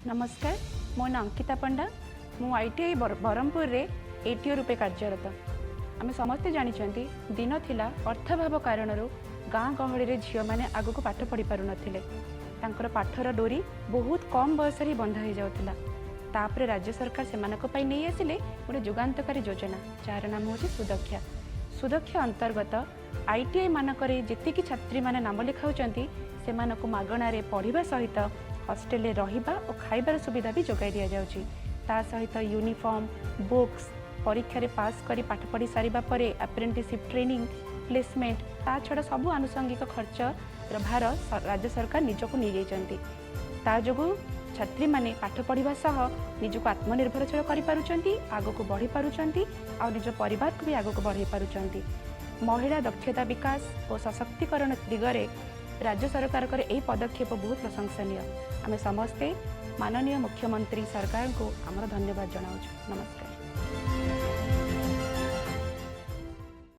ନମସ୍କାର, ମୋ ନାଁ ଅଙ୍କିତା ପଣ୍ଡା। ମୁଁ ଆଇଟିଆଇ ବ୍ରହ୍ମପୁରରେ ଏଟିଓ ରୂପେ କାର୍ଯ୍ୟରତ। ଆମେ ସମସ୍ତେ ଜାଣିଛନ୍ତି, ଦିନ ଥିଲା ଅର୍ଥାଭାବ କାରଣରୁ ଗାଁ ଗହଳିରେ ଝିଅମାନେ ଆଗକୁ ପାଠ ପଢ଼ି ପାରୁନଥିଲେ। ତାଙ୍କର ପାଠର ଡୋରି ବହୁତ କମ୍ ବୟସରେ ହିଁ ବନ୍ଧା ହୋଇଯାଉଥିଲା। ତାପରେ ରାଜ୍ୟ ସରକାର ସେମାନଙ୍କ ପାଇଁ ନେଇ ଆସିଲେ ଗୋଟେ ଯୁଗାନ୍ତକାରୀ ଯୋଜନା, ଯାହାର ନାମ ହେଉଛି ସୁଦକ୍ଷା। ସୁଦକ୍ଷା ଅନ୍ତର୍ଗତ ଆଇଟିଆଇ ମାନଙ୍କରେ ଯେତିକି ଛାତ୍ରୀମାନେ ନାମ ଲେଖାଉଛନ୍ତି, ସେମାନଙ୍କୁ ମାଗଣାରେ ପଢ଼ିବା ସହିତ ହଷ୍ଟେଲରେ ରହିବା ଓ ଖାଇବାର ସୁବିଧା ବି ଯୋଗାଇ ଦିଆଯାଉଛି। ତା ସହିତ ୟୁନିଫର୍ମ, ବୁକ୍ସ, ପରୀକ୍ଷାରେ ପାସ୍ କରି ପାଠ ପଢ଼ି ସାରିବା ପରେ ଆପ୍ରେଣ୍ଟିସିପ୍ ଟ୍ରେନିଂ, ପ୍ଲେସମେଣ୍ଟ, ତା ଛଡ଼ା ସବୁ ଆନୁଷଙ୍ଗିକ ଖର୍ଚ୍ଚର ଭାର ରାଜ୍ୟ ସରକାର ନିଜକୁ ନେଇଯାଇଛନ୍ତି। ତା ଯୋଗୁଁ ଛାତ୍ରୀମାନେ ପାଠ ପଢ଼ିବା ସହ ନିଜକୁ ଆତ୍ମନିର୍ଭରଶୀଳ କରିପାରୁଛନ୍ତି, ଆଗକୁ ବଢ଼ି ପାରୁଛନ୍ତି ଆଉ ନିଜ ପରିବାରକୁ ବି ଆଗକୁ ବଢ଼ାଇ ପାରୁଛନ୍ତି। ମହିଳା ଦକ୍ଷତା ବିକାଶ ଓ ସଶକ୍ତିକରଣ ଦିଗରେ ରାଜ୍ୟ ସରକାରଙ୍କର ଏହି ପଦକ୍ଷେପ ବହୁତ ପ୍ରଶଂସନୀୟ। ଆମେ ସମସ୍ତେ ମାନନୀୟ ମୁଖ୍ୟମନ୍ତ୍ରୀ ସରକାରଙ୍କୁ ଆମର ଧନ୍ୟବାଦ ଜଣାଉଛୁ। ନମସ୍କାର।